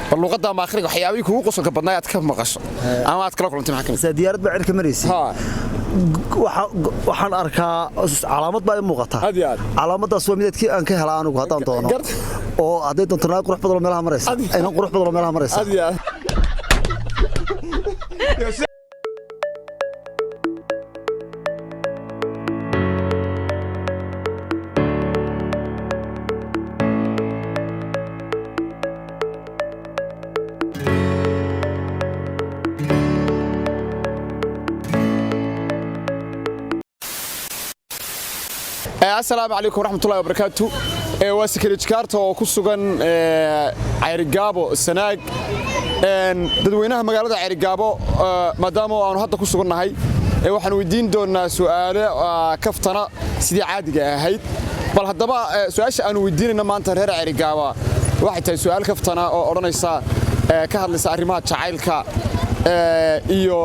Bal luuqadda maakhiriga waxyaabihii kugu qosolka badnaa aad ka maqasho ama aad kala kulantay maxaa ka mid? Saa diyaarad baa cirka maraysay. Waxaan arkaa calaamad baa i muuqata. Aad iyo aad. Calaamaddaas waa midadkii aan ka hela anigu haddaan doono. Oo hadday doonto naag qurux badan oo meelaha maraysa. Inan qurux badan oo meelaha maraysa. Aad iyo aad. Assalaamu calaykum waraxmatullahi wabarakaatu. Waa Sakari Jikaarta oo ku sugan Cayrigaabo, Sanaag. Dadweynaha magaalada Cayrigaabo, maadaama aanu hadda ku sugannahay, waxaan weydiin doonaa su'aalo kaftana sidii caadiga ahayd. Bal haddaba su'aasha aanu weydiinayna maanta reer Cayrigaaba waxay tahay su'aal kaftana oo odhanaysa, ka hadlaysa arrimaha jacaylka iyo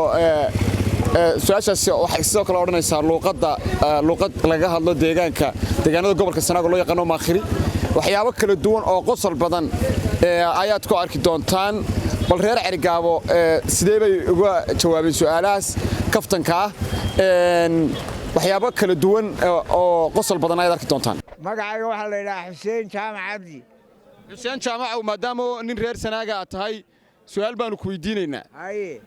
su-aashaasi waxay sidoo kale odhanaysaa luuqadda, luuqad laga hadlo deegaanka, deegaanada gobolka Sanaag oo loo yaqaano maakhiri. Waxyaabo kala duwan oo qosol badan ayaad ku arki doontaan. Bal reer Cerigaabo sidee bay uga jawaabeen su'aalahaas kaftanka ah? Waxyaabo kala duwan oo qosol badan ayaad arki doontaan. Magacayga waxaa la yidhahaa Xuseen Jaamac Cabdi. Xuseen Jaamacow, maadaama nin reer Sanaaga aad tahay, su'aal baanu ku weydiinaynaa. Haye.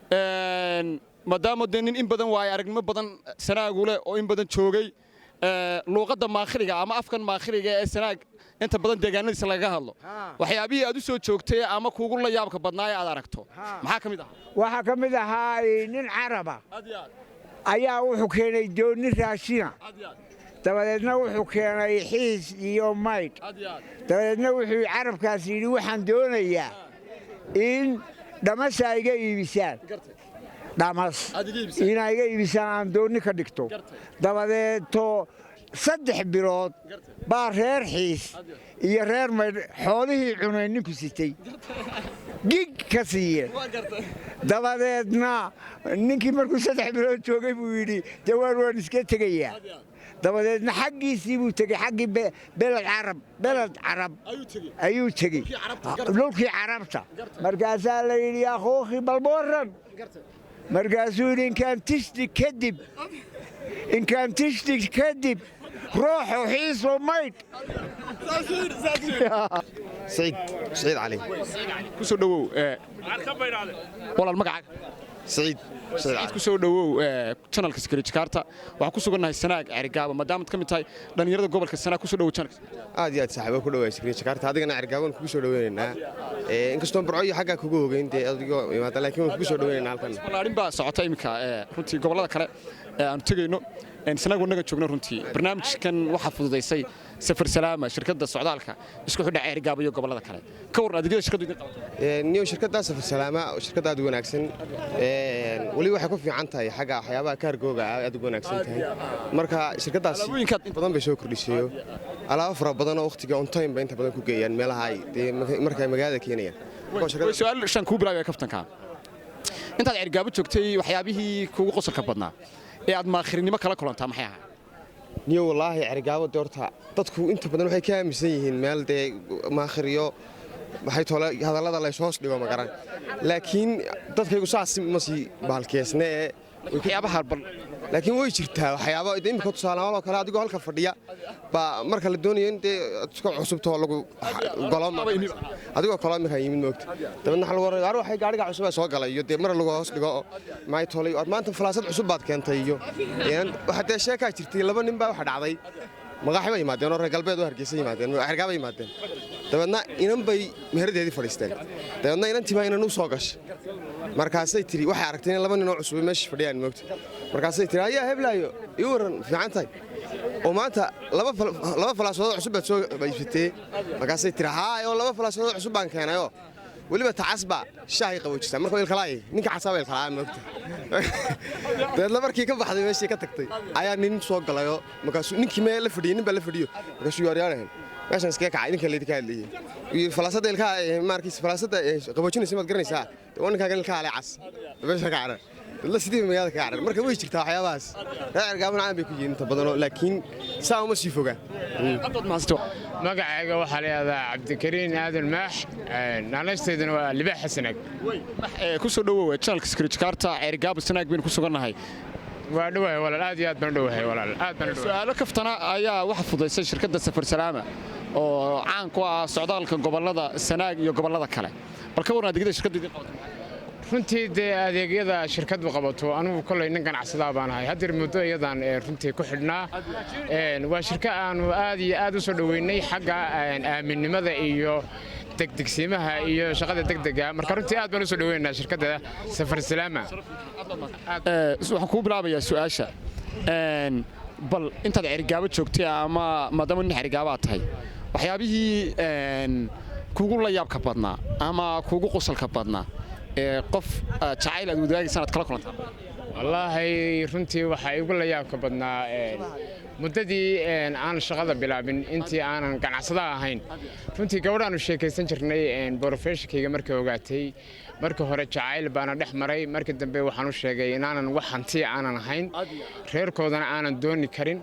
Maadaama dee nin in badan waayo aragnimo badan Sanaagu leh oo in badan joogay, luuqadda maakhiriga ama afkan maakhiriga ee Sanaag inta badan deegaanadiisa lagaga hadlo, waxyaabihii aad u soo joogtay ama kuugu la yaabka badnaa ee aad aragto maxaa ka mid ah? Waxaa ka mid ahaa nin Caraba Aad iyo aad. ayaa wuxuu keenay doonni raashina. Aad iyo aad. Dabadeedna wuxuu keenay Xiis iyo Maydh. Aad iyo aad. Dabadeedna wuxuu Carabkaas yidhi, waxaan doonayaa in dhamasa iga iibisaan. Dhamas. Aad iga iibisaan. Inaa iga iibisaan, aan doonni ka dhigto. Dabadeeto 3 bilood baa reer Xiis iyo reer Maydh xoolihii cunay ninku sitay, gig ka siiyeen. Dabadeedna ninkii markuu 3 bilood joogay buu yidhi, jawaan waan iska tegayaa. Dabadeedna xaggiisii buu tegey, xaggii beled Carab, beled Carab Ayuu tegey. ayuu tegey. Dhulkii Carabta, gartay. Dhulkii Carabta. Markaasaa la yidhi, yaa khooki, balbooran. Markaasuu yidhi, inkaan tishti kadib, inkaan tishti kadib rooxo Xiiso Maydh. Saciid, Saciid Cali. Ku soo dhowow, walaal, magacaaga? Saciid, Saciid Cali. Ku soo dhowow channelka Sakari Jikaarta. Waxaan ku sugannahay Sanaag, Cerigaabo. Maadaamaad ka mid tahay dhallinyarada gobolka Sanaag, ku soo dhowow channelka. Aad iyo aad, saaxiibo, ku dhawaay Sakariye Jakarta. Adigana Cergaaban kugu soo dhaweynaynaa. Inkastoo Burco iyo xaggaa kugu ogeyn dee adigoo imaada, laakiin waan kugu soo dhaweynaynaa halkan. Ballaarin baa socota iminka, runtii gobollada kale ee aanu tegayno. Sanaag wanaga joogno. Runtii barnaamijkan waxaa fududaysay Safar Salaama, shirkadda socdaalka isku xidha Ceerigaabo iyo gobollada kale. Ka warran adeegyada shirkaddu idin qabato? Niyo, shirkadda Safar Salaama shirkadda aad u wanaagsan. Weli waxay ku fiican tahay xagga waxyaabaha kaargooga ah, aad ugu wanaagsan tahay. Marka shirkaddaas Alaabooyinkaad badan bay soo kordhisayo, alaabo fara badan oo waqtiga on time bay inta badan ku geeyaan meelaha ay dee markay magaalada keenayaan. Marka Way shirkadda su'aal shan kuu bilaabaya kaftanka. Intaad Ceerigaabo joogtay, waxyaabihii kugu qosolka badnaa ee aad maakhirinimo kala kulantaa maxay ahaa? Niyo, wallaahi Cergaabo dee horta dadku inta badan waxay ka aaminsan yihiin meel dee maakhiriyo waxay tole hadallada lays hoos dhigo, ma garan, laakiin dadkaygu saas ma sii bahalkeesne ee Waxyaabaha bal laakiin way jirtaa waxyaabo de imika tusaalahaan oo kale, adigoo halka fadhiya baa marka la doonayo in dee iska cusubtoo lagu golo, adigoo kaloo iminka yimid moogta, dabeedna waxa lagu oranaya, ar waxay gaadhiga cusub ee soo galay, iyo dee mar lagu hoos dhigo oo maxay tolay, ar maanta falaasad cusub baad keentay. Iyo waxa dee sheekaa jirtay, laba nin baa waxa dhacday maqaaxi bay yimaadeen oo reer galbeed oo Hargeysa yimaadeen, Cergaa bay yimaadeen. Dabeedna inan bay meheradeedii fadhiisteen. Dabeedna inantii baa inan u soo gashay. Markaasay tiri, waxay aragtay in laba nin oo cusub meesha fadhiyaan moogta. Markaasay tiri, ayaa heblaayo, ii waran, fiican tahay oo maanta laba falaasadood cusub baad soo iibsatee? Markaasay tiri, haay, oo laba falaasadood cusub baan keenayoo weliba tacas baa shaahay qaboojistaa. Marka ilkalaay ninka casaaba ilkalaa moogta. Dabeedna markii ka baxday meeshii ka tagtay ayaa nin soo galayoo markaasuu ninkii mee la fadhiyey, nin baa la fadhiyo. Markaasuu yaaryaarahan meeshaan iskaga kacay ninka laydinka hadlayey iyo falaasada ilkaha maarkiis falaasada qaboojinaysa maad garanaysaa? Dee waa ninkaagan ilkaha le cas meesha ka carar. Dadla sidii magaalada kaga carar. Marka way jirtaa waxyaabahaas. Reer Ceerigaabana caan bay ku yihiin inta badanoo, laakiin saa uma sii fogaa. Magacayga waxaa la yidhahdaa Cabdikariin Aadan Maax, naanasteeduna waa Libaax Xasanag. Ku soo dhowow channelka Sakariye Jakarta. Ceerigaabo, Sanaag baynu ku sugannahay. Waa dhowahay walaal, aad iyo aad baan u dhowahay walaal, aad baan u dhowahay. Su'aalo kaftana ayaa waxa fudaysay shirkadda Safar Salaama oo caan ku ah socdaalka gobollada Sanaag iyo gobollada kale. Bal ka warran adeegyada shirkaddu idiin qabato? Runtii dee adeegyada shirkaddu qabato, anugu kolay nin ganacsadaa baan ahay, haddeer muddo iyadan runtii ku xidhnaa. Waa shirko aanu aad iyo aad u soo dhoweynay xagga aaminnimada iyo degdegsiimaha iyo shaqada degdega. Marka runtii aad baan u soo dhoweynaa shirkadda Safar Salaama. Waxaan kuu bilaabayaa su'aasha. Bal intaad Cerigaabo joogtay, ama maadaama nin Cerigaabaa tahay, waxyaabihii kugu la yaabka badnaa ama kugu qosolka badnaa ee qof jacayl aad wadaagaysan aad kala kulantaa? Wallaahi runtii waxaa igu la yaabka badnaa muddadii aan shaqada bilaabin, intii aanan ganacsada ahayn, runtii gabadhaanu sheekaysan jirnay professionkayga markay ogaatay, marka hore jacayl baana dhex maray. Markii dambe waxaan u sheegay inaanan wax hantiya aanan ahayn, reerkoodana aanan dooni karin.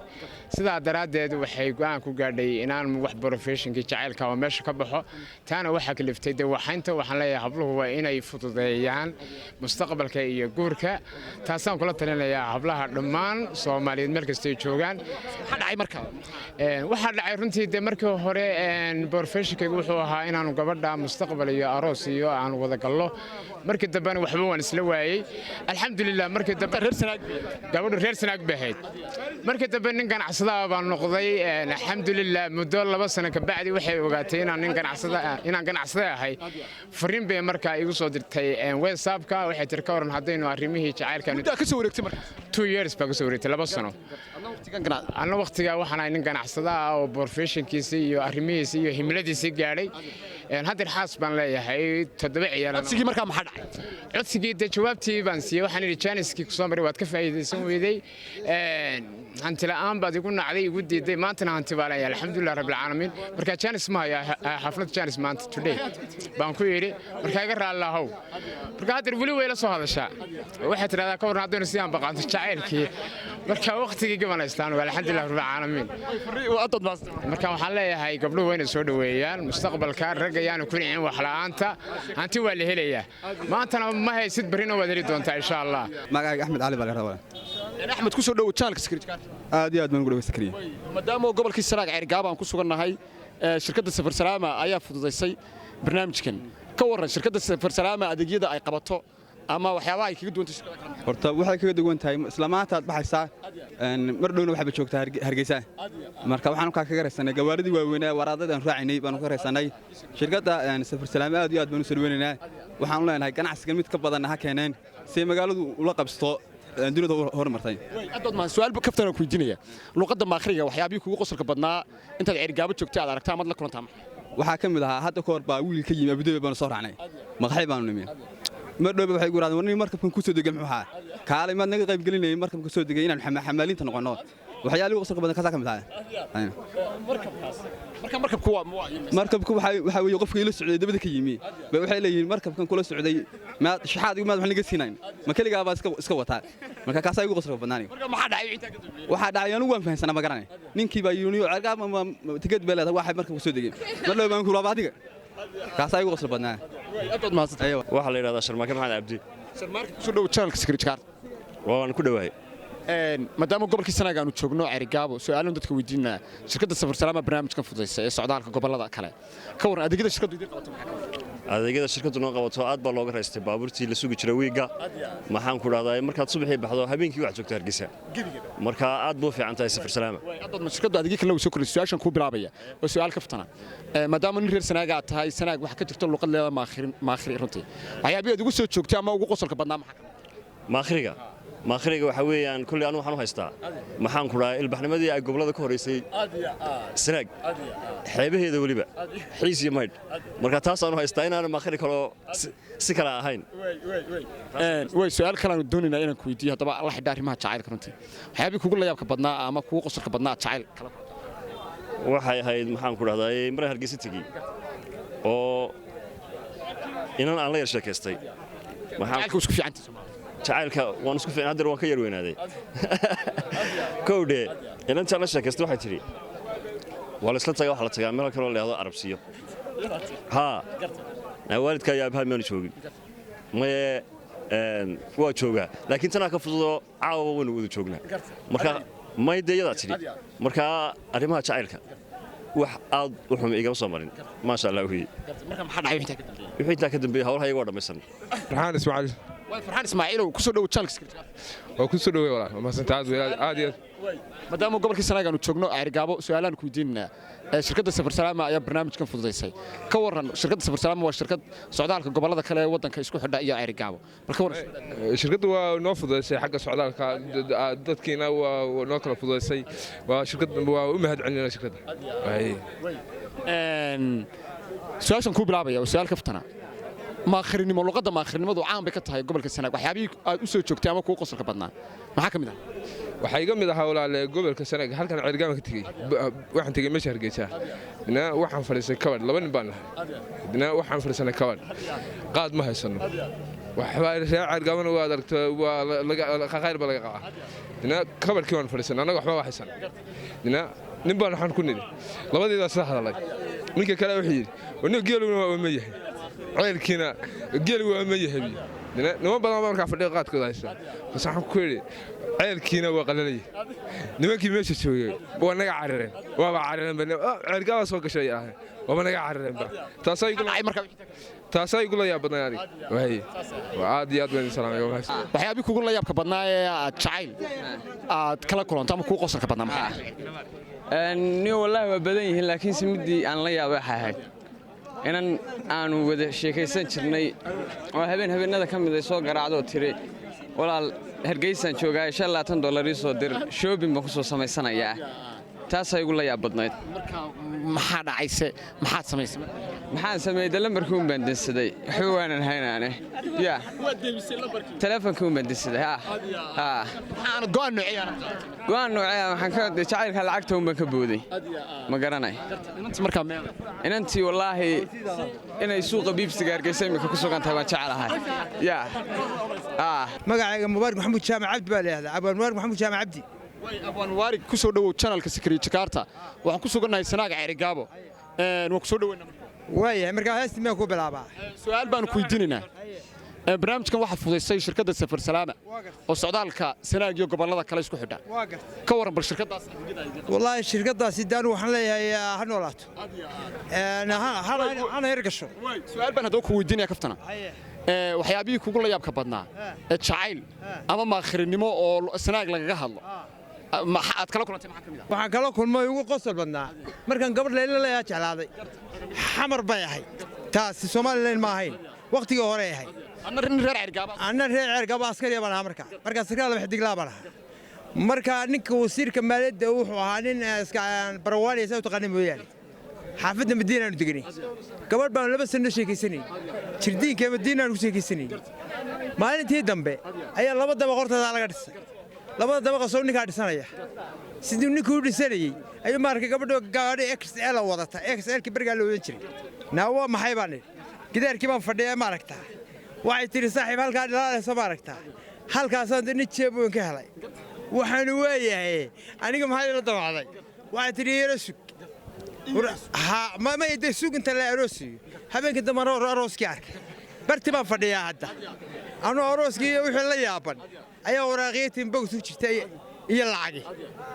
Sidaa daraaddeed waxay go'aan ku gaadhay inaan wax professionkii jacaylka oo meesha ka baxo. Taana waxaa kaliftay dee waxaynta. Waxaan leeyahay, habluhu waa inay fududeeyaan mustaqbalka iyo guurka. Taasaan kula talinayaa hablaha dhammaan Soomaaliyeed meel kastay joogaan. Maxaa dhacay marka? Waxaa dhacay runtii dee markii hore professionkaygu wuxuu ahaa inaanu gabadha mustaqbal iyo aroos iyo aan wada gallo. Markii dambena waxba waan isla waayey, alxamdulilah. Markii dambe reer Sanaag? Gabadhu reer Sanaag bay ahayd. Markii dambe nin ganacsada baan noqday, alxamdulilah. Muddo 2 sano ka bacdi waxay ogaatay inaan nin ganacsada, inaan ganacsada ahay. Fariin bay markaa igu soo dirtay WhatsAppka. Waxay tiri, ka waran haddaynu arrimihii jacaylka Muddaa ka soo wareegtay marka? 2 years baa ka soo wareegtay, 2 sano. Waqtigan Anna waqtigaa waxaan ahay nin ganacsada ah oo professionkiisii iyo arrimihiisii iyo himiladiisii gaadhay. Haddeer xaas baan leeyahay, toddoba ciyaal. Codsigii markaa maxaa dhacay? Codsigii dee jawaabtii baan siiyey. Waxaan idhi, chancekii kusoo maray waad ka faa'iidaysan weyday, hanti la'aan baad igu nacday, igu diiday. Maantana hanti baa leeyahay, alxamdulilah rabbilcaalamiin. Marka chance ma hayaa xaflad chance maanta today baan ku yidhi, marka iga raalli ahow. Marka haddeer weli way la soo hadashaa. Waxay tidhahdaa, ka warran haddaynu sidaan baqaanto jacaylkii? Marka waqtigii gabanaystaan waa alxamdulilah rabbilcaalamiin. Marka waxaan leeyahay, gabdhuhu waa inay soo dhoweeyaan mustaqbalka. Ragga yaanu ku nicin wax la'aanta. Hanti waa la helayaa, maantana ma haysid, barrina waad heli doontaa, insha Allah. Magacayga Axmed Cali baa la rabaa. Axmed, ku soo dhowow channelka Sakariye Jakarta. Aad iyo aad baan ugu dhaway, Sakariye. Maadaama gobolkii Sanaag, Ceerigaabo aan ku sugannahay, shirkadda Safar Salaama ayaa fududaysay barnaamijkan. Ka warran shirkadda Safar Salaama, adeegyada ay qabato ama waxyaabaha ay kaga duwantay shirkada kale? Horta waxay kaga duwan tahay, isla maanta aad baxaysaa, mar dhowna waxaad joogtaa Hargeysa. Marka waxaan kaa kaga raysanay gawaaridii waaweynaa, waraadada aan raacinay baanu ka raysanay. Shirkadda Safar Salaama aad iyo aad baan u soo dhaweynaynaa. Waxaan leenahay, ganacsigan mid ka badanna ha keeneen si magaaladu ula qabsato dunida horumartay. Aad baad mahadsan. Su'aal kaftan aan ku weydiinaya. Luqadda maakhriga, waxyaabihii kugu qosolka badnaa intaad Ceerigaabo joogtay aad aragtaa amaad la kulantaa maxay? Waxaa ka mid ahaa, hadda ka hor baa wiil ka yimi Abu Dhabi baanu soo raacnay, maqaxi baanu nimi. Mar dhowba waxay guraadeen, war nin markabkan ku soo degay muxuu ahaa? Kaalay, maad naga qayb gelinayay markabka soo degay inaan xamaaliinta noqonno. Waxyaalihii qosolka badan kaasaa ka mid ahaa. Markabkaas marka, markabku waa Markabku waxaa weeye qofka ila socday dabada ka yimi ba. Waxay leeyihiin, markabkan kula socday maad shaxaad maad wax naga siinayn, ma keligaa baa iska wataa? Marka kaasaa igu qosolka badnaaniga. Marka maxaa dhacay intaa ka dambeeyay? Waxaa dhacay, anigu waan fahansanaa, ma garanay, ninkii baa yidhi, Ceergaab tikad bay leedahay, waxay markabka soo degay. Mar dhow baan ku laaba adiga, kaasaa igu qosol badnaa. Aad baad mahadsan. Waxaa la yidhahdaa Sharmaake Maxamed Cabdi. Sharmaarka, ku soo dhowow channelka Sakariye Jakarta. Waan ku dhowahay. Maadaama gobolkii Sanaag aanu joogno, Ceerigaabo, su'aalan dadka weydiinaa. Shirkadda Safar Salaama barnaamijkan fududaysa ee socdaalka gobollada kale. Ka warran adeegyada shirkaddu idiin qabato, maxaa ka mid? Adeegyada shirkaddu noo qabato, aad baa looga raystay baabuurtii la sugi jiray wiigga. Maxaan ku dhahdaa, markaad subaxii baxdo, habeenkii waxaad joogta Hargeysa. Marka aad buu fiican tahay Safar Salaama. Aad baad shirkaddu adeegyo kale way soo kordhisay. Su'aashan kuu bilaabaya waa su'aal kaftana. Maadaama nin reer Sanaaga aad tahay, Sanaag waxaa ka jirta luqad leeda maakhirin. Maakhiri runtii waxyaabihii aad ugu soo joogtay ama ugu qosolka badnaa maxaa ka mid? Maakhriga waxaa weeyaan, kolley anu waxaan u haystaa, maxaan ku dhahaa, ilbaxnimadii ay gobollada ka horreysay Sanaag, xeebaheeda, weliba Xiis iyo Maydh. Marka taasaan u haystaa inaanan maakhri kaloo si kale ahayn. Way su'aal kale aanu doonaynaa inaan ku weydiiyo haddaba la xidha arrimaha jacaylka. Runtii waxyaabihii kugu la yaabka badnaa ama kugu qosolka badnaa aad jacayl kala Waxay ahayd, maxaan ku dhahdaa, maraan Hargeysa tegey oo inan aan la yar sheekaystay. Jacaylka isku fiicantii Soomaaliya. Jacaylka waan isku fiicnaa, haddana waan ka yar weynaaday. Kowdhe, inantaa la sheekaystay waxay tidhi waa la isla tagaa, waxaa la tagaa meel kaloo la yidhahdo Arabsiyo. Haa, waalidka ayaa aabbaha miyaanu joogin? Maye, waa joogaa, laakiin tanaa ka fududoo caawa waynu wada joognaa. Marka may dee iyadaa tidhi. Marka arrimaha jacaylka wax aad u xum igama soo marin, maasha Allah weye. Marka maxaa dhacay intaa ka dambeeyay? Wixii intaa ka dambeeyey howlaha iyagoo dhammaysan. Farxaan Ismaaciil. Waay, Farxaan Ismaaciilow, kusoo dhowo channelka Sakariye. Waa ku soo dhowey walaal, waa mahadsantahay aad iyo aad iyo aad. Maadaama gobolkii Sanaag aanu joogno, Ceerigaabo, su'aalaan ku weydiinaynaa. Shirkadda Safar Salaama ayaa barnaamijkan fududaysay. Ka warran shirkadda Safar Salaama? Waa shirkad socdaalka gobollada kale ee waddanka isku xidha iyo Ceerigaabo. Bal ka warran shirkadda? Shirkaddu waa noo fududaysay xagga socdaalka, dadkiina waa noo kala fududaysay. Waa shirkad, waa u mahad celinayna shirkadda. Su-aashan kuu bilaabaya waa su-aal kaftana. Maakhirinimo, luqadda maakhirinimadu caan bay ka tahay gobolka Sanaag. Waxyaabihii aad u soo joogtay ama kuu qosolka badnaa maxaa ka mid ah? Waxaa iga mid ahaa walaale, gobolka Sanaag halkan Ceergaama ka tegey, waxaan tegey meesha Hargeysa. Dina waxaan fadhiistay kabadh, laba nin baan nahay. Dina waxaan fadhiisanay kabadh, qaad ma haysano, waxbaa reer Ceergaamana waad aragta, waa khayr baa laga qabaa. Dina kabadhkii waan fadhiisanay annaga, waxba waa haysan. Dina nin baan waxaan ku nidhi labadeedaa sida hadalay. Ninka kale wuxuu yidhi, nin geeluna waa ma yahay, ceelkiina geelu waa ma yahay. Niman badan baa markaa fadhiga qaadkooda haysta. Bas waxaan ku yidhi ceelkiina waa qalalaya. Nimankii meesha joogay waa naga carareen, waaba carareen, ceelgaabaa soo gashay ahayn, waaba naga carareenba. Taasaa igula yaab badnay aniga. Waay, aad iyo aad baan idin salaamay, waa mahadsan. Waxyaabihii kugu la yaabka badnaa ee aad jacayl aad kala kulanto ama kugu qosolka badnaa maxaa? Niyo, wallaahi waa badan yihiin, laakiinse middii aan la yaabay waxay ahayd inan aanu wada sheekaysan jirnay oo habeen habeenada ka mid ay soo garaacdoo tiri, "Walaal, Hargeysaan joogaa, $25 ii soo dir, shopping baan ku soo samaysanayaa." Taasaa igu la yaab badnayd. Marka maxaa dhacayse? Maxaad samaysay? Maxaan sameeyey? De lambarkii un baan dansaday, waxba waanan haynaane ya teleefonkii un baan dansaday. Ha. Maxaanad go'aan noocee? Go'aan noocee waxaan ka jacaylka lacagta un baan ka booday, ma garanay. Inantii markaa meel? Inantii wallaahi inay suuqa biibsiga Hargeysa imika ku sugan tahay baan jecelahay ya. Magacayga Mubaarak Maxamuud Jaamac Cabdi baa la yidhahdaa, Abwaan Mubaarak Maxamuud Jaamac Cabdi. Abwaan Mubaarak, ku soo dhowow channelka Sakariye Jakarta. Waxaan ku sugannahay Sanaaga, Ceerigaabo. Waan ku soo dhoweynaa. Waayahay, markaa heestii miyaan ku bilaabaa? Su'aal baanu ku weydiinaynaa. Barnaamijkan waxaa fududaysay shirkadda Safar Salaama oo socdaalka Sanaag iyo gobollada kale isku xidha. Ka warran bal shirkaddaas? Wallaahi shirkaddaasi daan waxaan leeyahay ha noolaato, hana hirgasho. Su'aal baan haddaba ku weydiinaya kaftana. Waxyaabihii kugu la yaabka badnaa ee jacayl ama maakhirinimo oo Sanaag lagaga hadlo aad kala kulantay maxaa ka mid ah? Waxaan kala kulmay ugu qosol badnaa markaan gabadh Layla leeyaha jeclaaday. Xamar bay ahayd taasi, Somalilan ma ahayn, wakhtigii hore ahayd. Anna nin reer Ceergaaba. Anna reer Ceergaaba askariya baan ahaa markaa, markaa sarkaal laba xidiglaa baan ahaa. Marka ninka wasiirka maaliyadda wuxuu ahaa nin iska barawaaniya saa u taqaana mooyaane. Xaafadda Madiinaanu deganay, gabadh baanu 2 sano sheekaysanay, jirdiinka Madiinaanu ku sheekaysanay. Maalintii dambe ayaa laba dabaq hortooda laga dhisay. Labada dabaqa soo ninkaa dhisanaya, sidii ninkuu u dhisanayey ayuu maarkay gabadho gaadhi XL wadata, XL-kii berigaa la odan jiray. Naa waa maxay baan idhi, gidaarkii baan fadhiya, ma aragtaa? Waxay tidhi, "Saaxiib, halkaa dhalaalaysa ma aragtaa? Halkaasaan de nin jeeb weyn ka helay." Waxaanu waayahay, aniga maxaa ila damacday? Waxay tidhi, "Yaro sug." Ma de sug inta la aroosiyo. Habeenkii dambe arooskii arkay, barti baan fadhiyaa hadda anuu arooskii iyo wixii la yaaban ayaa waraaqiyatin bogs u jirta iyo lacagi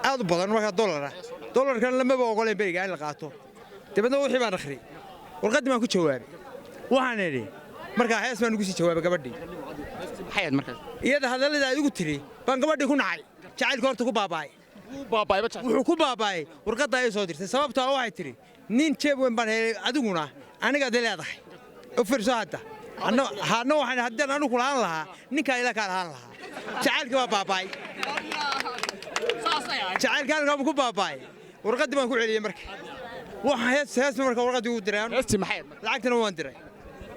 aad u badan markaa dollara. Dollarkan lamaba ogoleen beriga in la qaato. Dabeedna wixii baan akhriyey, warqaddii baan ku jawaabay. Waxaan idhi markaa hees baan ugu sii jawaabay gabadhii. Iyada hadallada ay igu tiri baan gabadhii ku nacay. Jacaylka horta ku baaba'ay wuxuu ku baaba'ay warqadda ay soo dirtay, sababtoo ah waxay tidhi, "Nin jeeb weyn baan helay, adiguna anigaad leedahay." U fiirso hadda, hadna waxaan haddaan anigu kulahaan lahaa ninkaa ila kaa lahaan lahaa. Jacaylkii waa baaba'ay, jacaylka halkaa ku baaba'ay. Warqaddii baan ku celiyey marka. Waxaan hees hees marka warqaddii ugu diray, lacagtana waan diray.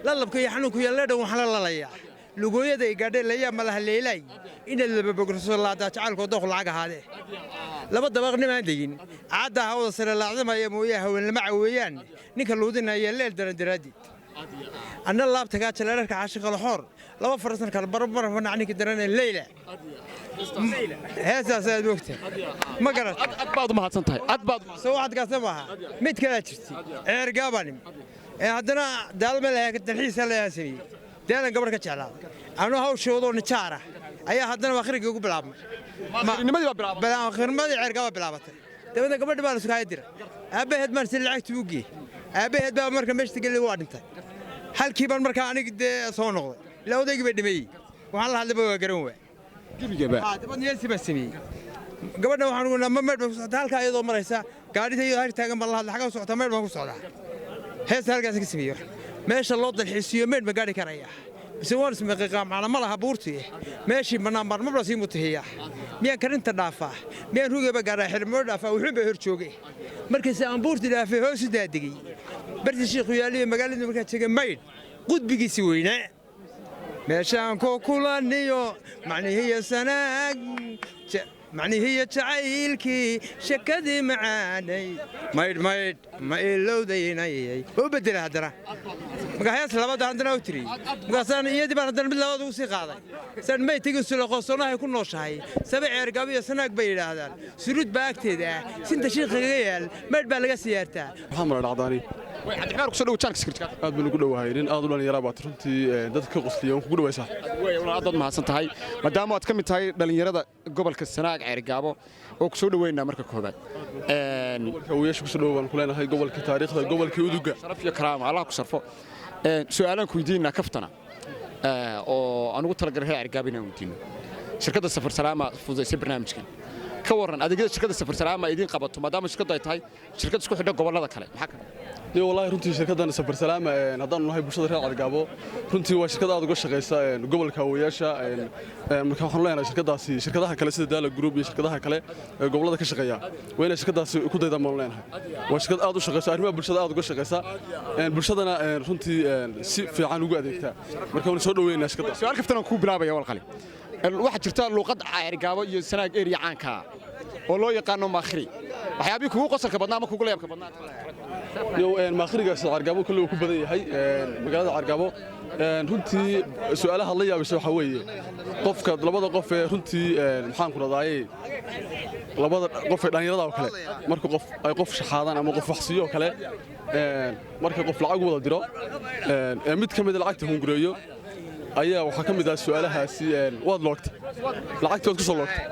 Lalabka iyo xanuunka iyo leedhan waxaan la lalayaa lugooyada ay gaadheen layaa malaha leelaay inaad lababogorso laadaa jacaylkoo dooq lacag ahaadee. Laba dabaq nimaan degin caadda hawada sare laacdamaya mooye, haween lama caweeyaan ninka luudinaya leel daran daraaddeed. Anna laabtagaa jaleerarka caashiqa laxoor Laba farasan kala baro barafana ninka daranay Leyla. Heesaas aad ogtahay, ma garat? Aad baad u mahadsan tahay, aad baad. Soo waxaad gaasa maaha, mid kalaa jirtay. Ceergaabaan ee haddana daalma lahaa, dalxiisa lahaa, sameeyey daalan gabadh ka jeclaaday. Anuu hawshoodoo nijaar ah ayaa haddana akhriga ugu bilaabmay. Akhirnimadii Ceergaaba bilaabatay. Dabeedna gabadhi baa la sugaya dira. Aabbaheed baan si lacagta u geeyey. Aabbaheed baa marka meesha gelay, waa dhintay. Halkii baan markaa aniga dee soo noqday, ilaa odaygii baa dhimeeyey. Waxaan la hadlayba waa garan waay gebigaaba. Dabeedna yeelsi baa sameeyey. Gabadha waxaan ugu ma meydh baan ku socdaa. Halkaa iyadoo maraysa gaadhida, iyadoo har taagan baan la hadlay. Xaggaa u socotaa? Meydh baan ku socdaa. Heesta halkaas ka sameeyey. Meesha loo dalxiisiyo meydh ma gaadhi karaya mise waan ismaqiiqaa? Macna ma laha buurtii meeshii bannaan baan mabla sii mutahiya. Miyaan karinta dhaafaa? Miyaan rugaba gaadhaa? Xirmoo dhaafaa? Wuxuun baa hor joogay. Markiise aan buurtii dhaafay, hoos u daadegay bartii Shiikhu yaaliyo magaaladii. Markaa tegay Maydh qudbigiisi weynaa, meeshaan ku kulaniyo macnihiyo Sanaag, macnihiyo jacaylkii, shakadii macaanay, Maydh, Maydh ma ilowdaynayay. Waa u bedela haddana. Markaa hees labaad haddana u tiriyey. Markaasaan iyadii baan haddana mid labaad ugu sii qaaday. Saan may tegin Sulaqoosonahay ku nooshahay saba Ceergabo iyo Sanaag bay yidhaahdaan. Suruud baa agteeda ah, sinta Shiikha kaga yaal, Maydh baa laga siyaartaa. Maxaa mala dhacdaani? Cabdiraxmaan, kusoo dhow channelka Sakariye. Aad baan ugu dhowahay. Nin aad u dhallinyaraa baad runtii, dadka ka qosliya waan kugu dhawaysaa. Aad baad mahadsan tahay. Maadaama aad ka mid tahay dhallinyarada gobolka Sanaag, Ceergaabo oo ku soo dhoweynaa marka koobaad. Gobolka awoyaasha kusoo dhow baan ku leenahay, gobolka taariikhda, gobolka uduga. Sharaf iyo karaama, Allah ku sharfo. Su'aalaan ku weydiinaa kaftana oo aan ugu talagalay reer Ceergaabo inaan weydiino. Shirkadda Safar Salaama fududaysay barnaamijkan. Ka warran adeegyada shirkadda Safar Salaama idiin qabato, maadaama shirkaddu ay tahay shirkad isku xidha gobollada kale? Maxaa kale? Iyo wallaahi runtii shirkaddan Safar Salaama, haddaanu nahay bulshada reer Ceergaabo, runtii waa shirkad aad uga shaqaysa gobolka awoyaasha. Marka waxaanu leenahay shirkaddaasi shirkadaha kale sida Daala Group iyo shirkadaha kale ee gobollada ka shaqeeya waa inay shirkaddaasi ku daydaan baanu leenahay. Waa shirkad aad u shaqaysa, arrimaha bulshada aad uga shaqaysa, bulshadana runtii si fiican ugu adeegta. Marka waanu soo dhoweynaa shirkadda. Su'aal kaftan kuu bilaabaya walqali. Waxaa jirta luuqad Ceergaabo iyo Sanaag area caanka oo loo yaqaano maakhri. Waxyaabihii kugu qosolka badnaa ama kugu layaabka badnaa? Yo, maakhrigaas Ceergaabo kolley uu ku badan yahay, magaalada Ceergaabo. Runtii su'aalaha la yaabaysa waxaa weeye qofka labada qof ee runtii, maxaan ku dhadaaye, labada qof ee dhallinyarada oo kale, marka qof ay qof shaxaadaan ama qof wax siiyo oo kale, marka qof lacag wada diro ee mid ka mid a lacagta hungureeyo, ayaa waxaa ka mid ah su'aalahaasi: waad loogtay lacagtii, waad ku soo loogtay.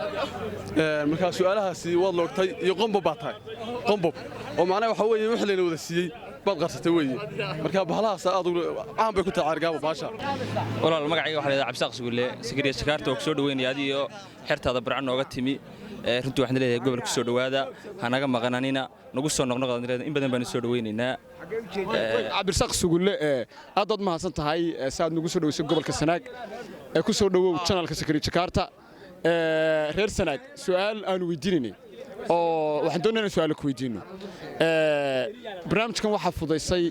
Markaa su'aalahaasi waad loogtay iyo qombob baa tahay, qombob oo macnaha waxaa weeye wixii layna wada siiyey baad qarsatay weeye. Marka bahalahaas aad caan bay ku tahay Ceergaabo baasha. Walaal, magacayga waxaa la yidhaha Cabsaaq Sugulle. Sakariya Shakaarta waa ku soo dhoweynaya adiyo xertaada Barca nooga timi. Runtii waxaan leeyahay gobolka soo dhowaada, hanaga maqananina, nagu soo noqnoqda, in badan baanu soo dhoweynaynaa. Cabdirasaaq Sugulle, aad baad mahadsan tahay si aad nagu soo dhoweysay gobolka Sanaag. Ku soo dhowow channelka Sakariye Jakarta. Reer Sanaag su'aal aanu weydiinaynay oo waxaan doonayna inaan su'aalo ku weydiino. Barnaamijkan waxaa fudaysay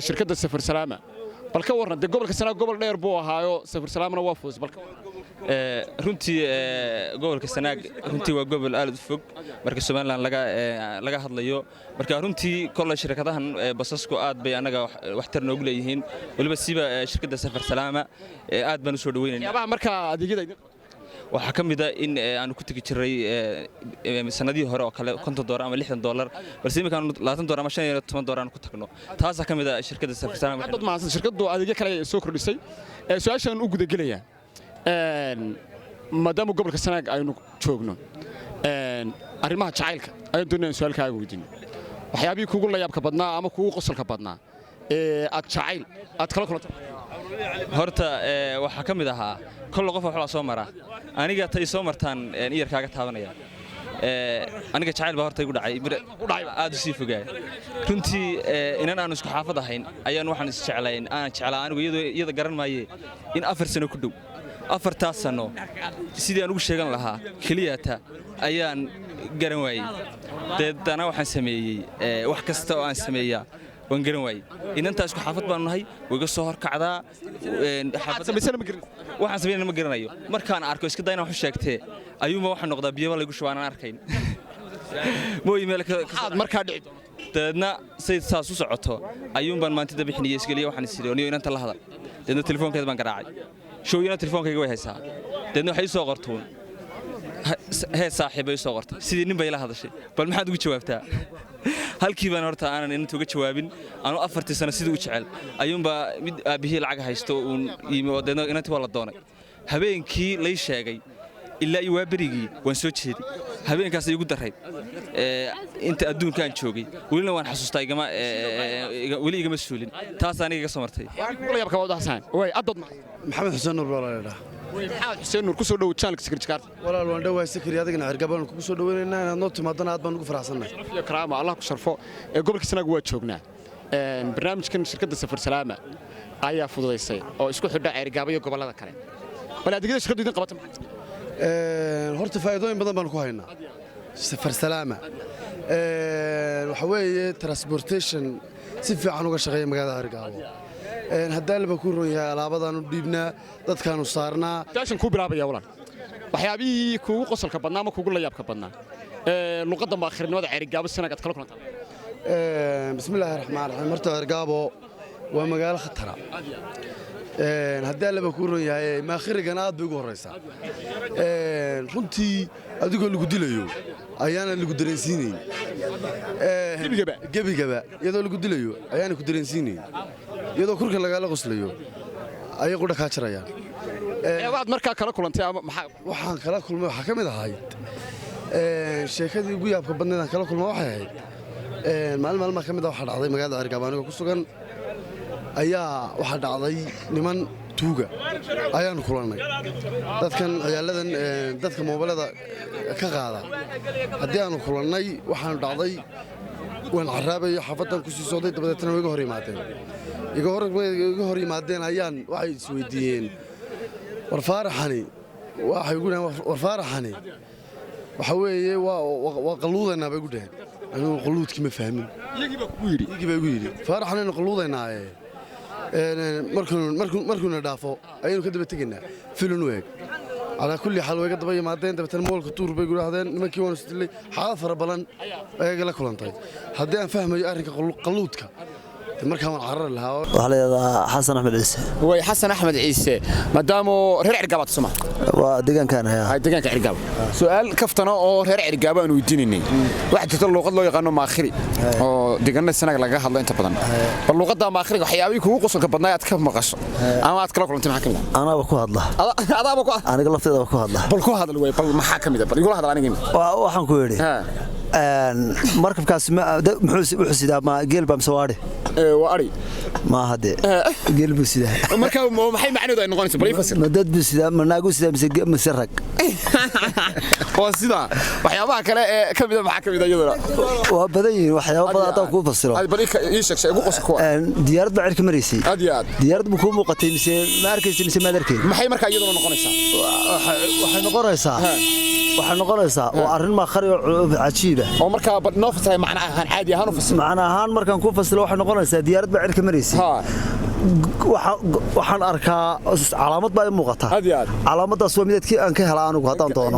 shirkadda Safar Salaama. Bal ka warran dee, gobolka Sanaag gobol dheer buu ahaayo, Safar Salaamana waa fudaysay. Bal ka warran. Runtii gobolka Sanaag runtii waa gobol aad u fog marka Somaliland laga hadlayo. Marka runtii kolley shirkadahan basasku aad bay annaga waxtar noogu leeyihiin, weliba siba shirkadda Safar Salaama aad baan u soo dhaweynayna. Waxyaabaha markaa adeegyada idin Waxaa ka mid a in aanu ku tegi jiray sanadihii hore oo kale $50 ama $60, balse iminka aanu $20 ama $15 aanu ku tagno. Taasaa ka mid a shirkadda Safar Salaama. Aad baad mahadsan. Shirkaddu adeegyo kale ay soo kordhisay. Su'aashaan u gudagelayaa, maadaama gobolka Sanaag aynu joogno, arrimaha jacaylka ayaan doonaya in su'aal kaaga weydiino. Waxyaabihii kugu layaabka badnaa ama kugu qosolka badnaa ee aad jacayl aad kala kulanto? Horta waxaa ka mid ahaa kolle qof waxbaa soo mara. Aniga tay soo martaan iyar kaaga taabanaya. Aniga jacayl baa horta igu dhacay aad u sii fogaay. Runtii inan aanu isku xaafad ahayn ayaan waxaan isjeclayn, aanan jeclaa anigu, iyadoo iyada garan maaye, in 4 sano ku dhow. 4taas sano sidii aan ugu sheegan lahaa keliyata ayaan garan waayey. Deedana waxaan sameeyey wax kasta oo aan sameeyaa waan garan waayey. Inantaa isku xaafad baanu nahay, way iga soo horkacdaa. Waxaan samaynana ma garanayo. Markaan arko, iska daa inaan wax u sheegtee, ayuunba waxaan noqdaa biyaba laygu shuba aanan arkayn mooyi meel. Markaa dhici. Dabeedna say saas u socoto ayuun baan maantida bixinaya isgeliya. Waxaan is idhi, niyo, inanta la hadal. Deedna telefoonkeeda baan garaacay, shooyina telefoonkayga way haysaa. Deedna waxay ii soo qortuun, "Hee saaxiib," bay ii soo qortay. Sidii nin bay ila hadashay. Bal maxaad ugu jawaabtaa? Halkii baan horta aanan inanta uga jawaabin. Anuu 4-tii sano sidii u jecel ayuunbaa mid aabbihii lacag haysto uun yimi, oo deedna inantii waa la doonay. Habeenkii lay sheegay ilaa iyo waa berigii waan soo jeeday. Habeenkaas igu darayd inta adduunkaan joogay, welina waan xasuustaa, igama weli igama suulin. Taas aniga iga soo martay. Maxamed Xuseen Nuur baa la idhaa. Maxamed Xuseen Nuur, ku soo dhowo channelka Sakariye Jakarta. Walaal, waan dhowahay Sakari, adigana Cergabaan kugu soo dhoweynaynaa. Inaad noo timaadana aad baan ugu faraxsannahay. Sharaf iyo karaama, Allah ku sharfo. Ee gobolka Sanaag waa joognaa. Barnaamijkan shirkadda Safar Salaama ayaa fududaysay oo isku xidha Ceerigaabo iyo gobollada kale. Bal adeegyada shirkaddu idin qabata maxaa? Horta faa'iidooyin badan baan ku haynaa Safar Salaama. Waxa weeye transportation si fiican uga shaqeeya magaalada Cergaabo. Haddii ku ron yahay, alaabadaanu dhiibnaa, dadkaanu saarnaa. Daashan kuu bilaabaya walaal, waxyaabihii kuugu qosolka badnaa ama kuugu la yaabka badnaa ee luqadda maakhirinimada Ceerigaabo Sanaag aad kala kulantaa? Bismillaahi raxmaan raxiim. Horta Cergaabo waa magaalo khatara. Haddii allaba kuu ron yahay, maakhirigana aad bay ugu horraysaa. Runtii adigoo lagu dilayo ayaana lagu dareensiinayn. Gebigaba iyadoo lagu dilayo ayaana ku dareensiinayn, iyadoo kurka lagaala qoslayo ayay qudha kaa jarayaan. Waxaad markaa kala kulantay ama maxaa? Waxaan kala kulmay waxaa ka mid ahayd sheekadii ugu yaabka badnayd aan kala kulma waxay ahayd maalin maalmaha ka mid ah waxaa dhacday magaalada Cergaabo anigoo ku sugan ayaa waxaa dhacday niman tuuga ayaanu kulannay, dadkan ciyaaladan dadka moobilada ka qaada. Haddii aanu kulannay, waxaanu dhacday waan caraabayo, xaafaddan ku sii socday, dabadeetna way iga hor yimaadeen. Iga hor yimaadeen ayaan waxay isweydiiyeen, "War Faaraxani," waxay ugu dhaheen, "war Faaraxani waxa weeye waa qalluudaynaa," bay ugu dhaheen. Anigu qalluudkii ma fahmin. Iyagii baa kugu yidhi? Iyagii baa igu yidhi, "Faaraxanaynu qalluudaynaaye, markuuna dhaafo ayaynu ka daba tegaynaa filin u eg." Calaa kulli xaal way ga daba yimaadeen, dabeetana moolka tuur bay gudhaahdeen. Nimankii waanu isdilay, xaalad fara badan ayay la kulantay. Haddii aan fahmayo arrinka qalluudka, markaan waan carari lahaa. Waxaa la yidhahdaa Xasan Axmed Ciise. Way, Xasan Axmed Ciise, maadaama reer Cergabaad soma? Waa deegaankaan hayaa. Hay, deegaanka Cergaabo. Su'aal kaftana oo reer Cergaabo aan weydiinaynay, waxaa jirta luuqad loo yaqaano maakhiri oo deegaanada Sanaag lagaga hadlo inta badan. Bal luuqadda maakhiriga waxyaabihii kugu qosolka badnaa aad ka maqasho ama aad kala kulantay maxaa ka mid ah? Anaaba ku hadla. Adaaba ku? Aniga lafteedaba ku hadla. Bal ku hadal wey, bal maxaa ka mid ah? Bal igula hadal aniga. Waxaan ku yidhi, markabkaas muxuu sidaa? Ma geel baa mise waa adhi? Waa adhi. Maaha dee, geel buu sidaa. Marka maxay macnaheedu ay noqonaysa? Bal ii fasir. Ma dad buu sidaa, ma naaguu sidaa mise rag? Waa sidaa. Waxyaabaha kale ee ka mida maxaa ka mid ah iyaduna? Waa badan yihiin waxyaabo badan haddaan kuu fasiro. Bal ii sheeg, ugu qosol kuwa. Diyaarad baa cirka maraysay. Aad iyo aad. Diyaarad buu kuu muuqatay mise ma arkaysay mise maad arkayn? Maxay markaa iyaduna noqonaysaa? Waxay noqonaysaa waa arrin maakhari oo cajiiba. Oo markaa bal noo fasiray macna ahaan, caadi ahaan u fasir. Macna ahaan markaan kuu fasilo, waxay noqonaysaa diyaarad baa cirka maraysay. Waxaan arkaa calaamad baa ii muuqata. Calaamaddaas waa midadkii aan ka helaa anigu haddaan doono,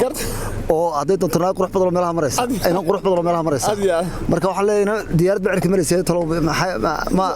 oo hadday doonto naag qurux badan oo meelaha maraysa, inan qurux badan oo meelaha maraysa. Marka waxaan leeyahay diyaarad baa cirka maraysa talo ma.